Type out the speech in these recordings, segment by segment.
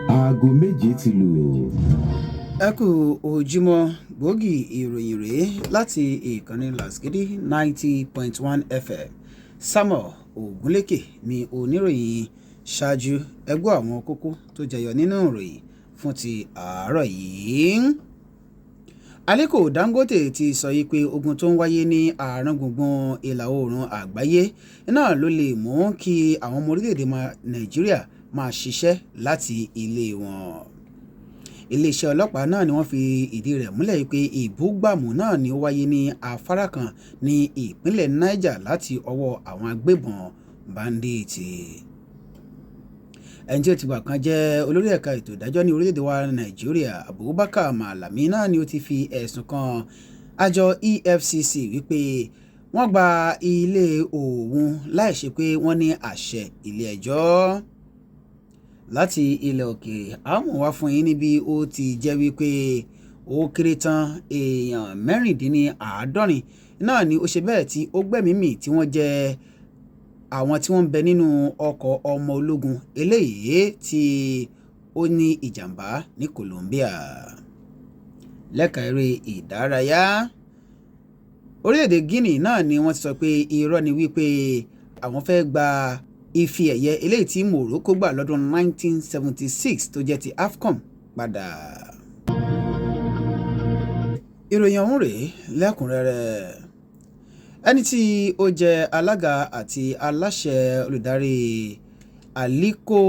Aago 7 ti lù. Ẹ kú ojúmọ́. Gbòógì ìròyìn rèé láti ìkànnì Lasgidi 90.1 FM. Samuel Ogunlékè ní oníròyìn. Ṣáájú, ẹ gbọ́ àwọn kókó tó jẹyọ nínú ìròyìn fún ti àárọ̀ yìí. Aliko Dangote ti sọ yìí pé ogun tó ń wáyé ní àárín gbùngbùn ìlà oòrùn àgbáyé náà ló lè mú kí àwọn ọmọ orílẹ̀-èdè Nàìjíríà máa ṣiṣẹ́ láti ilé wọn. Iléeṣẹ́ ọlọ́pàá náà ni wọ́n fi ìdí rẹ̀ múlẹ̀ pé ìbúgbàmù náà ni ó wáyé ní afárá kan ní ìpínlẹ̀ Niger láti ọwọ́ àwọn agbébọn bandits. Ẹni tí ó ti gbà kan jẹ́ olórí ẹ̀ka ètò ìdájọ́ ní orílẹ̀-èdè wa Nàìjíríà, Abubakar Malami, náà ni ó ti fi ẹ̀sùn kan àjọ EFCC wípé wọ́n gba ilé òun láìṣe pé wọ́n ní àṣẹ ilé ẹjọ́. Láti ilẹ̀ òkèèrè, a mú wá fún yín níbi ó ti jẹ́ wípé ó kéré tán èèyàn 76 náà ni ó ṣe bẹ́ẹ̀ tí ó gbẹ́mìí mì, tí wọ́n jẹ́ àwọn tí wọ́n ń bẹ nínú ọkọ̀ ọmọ ológun eléyìí tí ó ní ìjàmbá ní Colombia. Lẹ́ka eré ìdárayá, orílẹ̀-èdè Guinea náà ni wọ́n ti sọ pé irọ́ ni wípé àwọn fẹ́ gba ife ẹ̀yẹ eléyìí tí Morocco gbà lọ́dún 1976 tó jẹ́ ti AFCON padà. Ìròyìn ọ̀hún rèé lẹ́kùnrẹ́rẹ́. Ẹni tí ó jẹ́ alága àti aláṣẹ olùdarí Aliko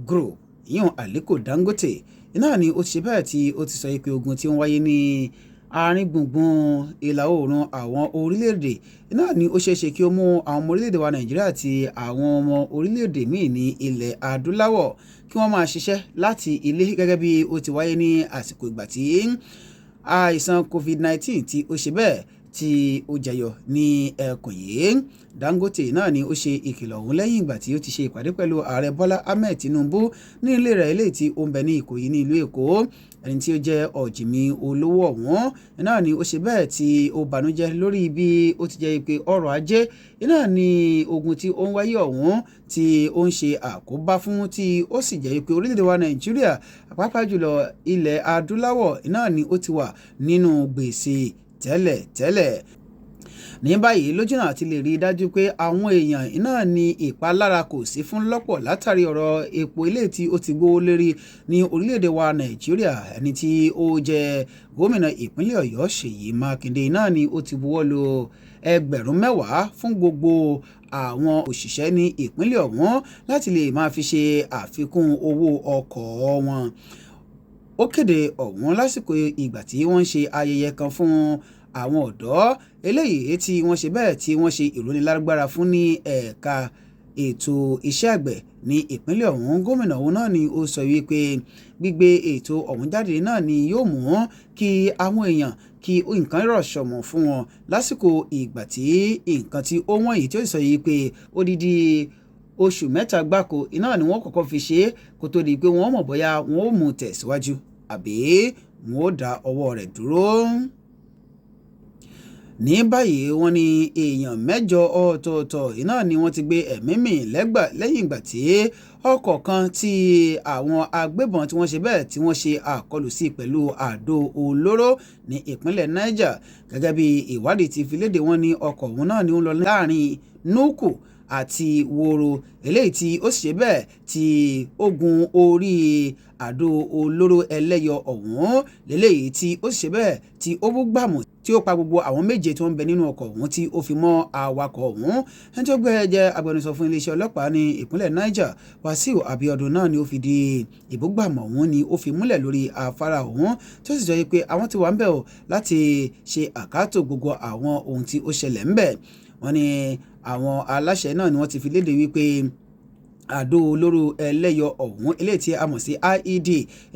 Group, ìyẹn Aliko Dangote, náà ni ó ti ṣe bẹ́ẹ̀ tí ó ti sọ pé ogun tí ó ń wáyé ní àárín gbùngbùn ìlà oòrùn àwọn orílẹ̀-èdè náà ni ó ṣeé ṣe kí ó mú àwọn ọmọ orílẹ̀-èdè wa Nàìjíríà àti àwọn ọmọ orílẹ̀-èdè míì ní ilẹ̀ adúláwọ̀ kí wọ́n máa ṣiṣẹ́ láti ilé, gẹ́gẹ́ bí ó ti wáyé ní àsìkò ìgbà tí àìsàn COVID-19 tí ó ṣe bẹ́ẹ̀ tí ó jẹyọ ní ẹkùn yìí. Dangote náà ni ó ṣe ìkìlọ̀ ọ̀hún lẹ́yìn ìgbà tí ó ti ṣe ìpàdé pẹ̀lú Ààrẹ Bọ́lá Ahmed Tinubu ní ilé rẹ̀ eléyìí tí ó ń bẹ ní Ìkòyí ní ìlú Èkó. Ẹni tí ó jẹ́ ọ̀jìnmí olówó ọ̀hún náà ni ó ṣe bẹ́ẹ̀ tí ó bànújẹ́ lórí bí ó ti jẹ́ pé ọrọ̀ ajé náà ni ogun tí ó ń wáyé ọ̀hún tí ó ń ṣe àkóbá fún, tí ó sì jẹ́ pé orílẹ̀-èdè wa Nàìjíríà, pàápàá jùlọ ilẹ̀ adúláwọ̀ náà ni ó ti wà nínú gbèsè tẹ́lẹ̀ tẹ́lẹ̀. Ní báyìí, lójúnà àti lè rí i dájú pé àwọn èèyàn náà ní ìpalára kò sí fún lọ́pọ̀ látàrí ọ̀rọ̀ epo eléyìí tí ó ti gbówó lérí ní orílẹ̀-èdè wa Nàìjíríà, ẹni tí ó jẹ́ gómìnà ìpínlẹ̀ Ọ̀yọ́, Ṣèyí Mákindé, náà ni ó ti buwọ́ lu 10,000 fún gbogbo àwọn òṣìṣẹ́ ní ìpínlẹ̀ ọ̀hún láti lè máa fi ṣe àfikún owó ọkọ̀ wọn. Ó kéde ọ̀hún lásìkò ìgbà tí wọ́n ń ṣe ayẹyẹ kan fún àwọn ọ̀dọ́ eléyìí tí wọ́n ṣe bẹ́ẹ̀ tí wọ́n ṣe ìrónilágbára fún ní ẹ̀ka ètò iṣẹ́ àgbẹ̀ ní ìpínlẹ̀ ọ̀hún. Gómìnà ọ̀hún náà ni ó sọ wípé gbígbé ètò ọ̀hún jáde náà ni yóò mú kí àwọn èèyàn kí nǹkan rọ̀ṣọ̀mọ̀ fún wọn lásìkò ìgbà tí nǹkan tí ó wọ̀n yìí, tí ó sì sọ yìí pé odidi oṣù 3 gbáko iná ni wọ́n kọ́kọ́ fi ṣe é kó tó di pé wọ́n mọ̀ bóyá wọ́n ó mú tẹ̀síwájú àbí wọ́n ó dá ọwọ́ rẹ̀ dúró. Ní báyìí, wọ́n ní èèyàn mẹ́jọ ọ̀tọ̀ọ̀tọ̀ iná ni wọ́n ti gbé ẹ̀mí mì lẹ́gbà lẹ́yìn ìgbà tí ọkọ̀ kan tí àwọn agbébọn tí wọ́n ṣe bẹ́ẹ̀ tí wọ́n ṣe àkọlù sí pẹ̀lú àdó olóró ní ìpínlẹ̀ Niger. Gẹ́gẹ́ bí ìwádìí ti fi léde, wọ́n ní ọkọ̀ ọ̀hún náà ni ó ń lọ láàrin Nuku àti Woro, eléyìí tí ó sì ṣe bẹ́ẹ̀ tí ó gun orí àdó olóró ẹlẹ́yọ ọ̀hún lélẹ́yìí, tí ó sì ṣe bẹ́ẹ̀ tí ó bú gbàmù, tí ó pa gbogbo àwọn méje tó ń bẹ nínú ọkọ̀ ọ̀hún, tí ó fi mọ́ awakọ̀ ọ̀hún. Ẹni tó gbé jẹ́ agbẹnusọ fún iléeṣẹ́ ọlọ́pàá ní ìpínlẹ̀ Niger, Wàsíù Abiodun, náà ni ó fi di ìbúgbàmù ọ̀hún ni ó fi múlẹ̀ lórí afárá ọ̀hún, tí ó sì sọ pé àwọn ti wà ń bẹ̀ o láti ṣe àkátò gbogbo àwọn ohun tí ó ṣẹlẹ̀ ń bẹ̀. Wọ́n ní àwọn aláṣẹ náà ni wọ́n ti fi léde wípé àdó olóró ẹlẹ́yọ ọ̀hún eléyìí tí a mọ̀ sí IED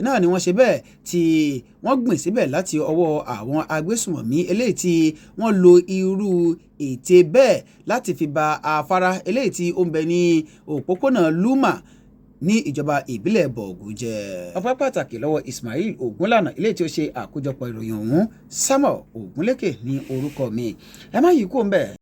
náà ni wọ́n ṣe bẹ́ẹ̀ tí wọ́n gbìn síbẹ̀ láti ọwọ́ àwọn agbésùmọ̀mí eléyìí tí wọ́n lo irú ète bẹ́ẹ̀ láti fi ba afárá eléyìí tí ó ń bẹ ní òpópónà Luma ní ìjọba ìbílẹ̀ Bọ̀gù jẹ́. Ọpẹ́ pàtàkì lọ́wọ́ Ismail Ogunlana eléyìí tí ó ṣe àkójọpọ̀ ìròyìn ọ̀hún. Samuel Ogunlékè ní orúkọ mi. Ẹ má yí kúrò ńbẹ̀.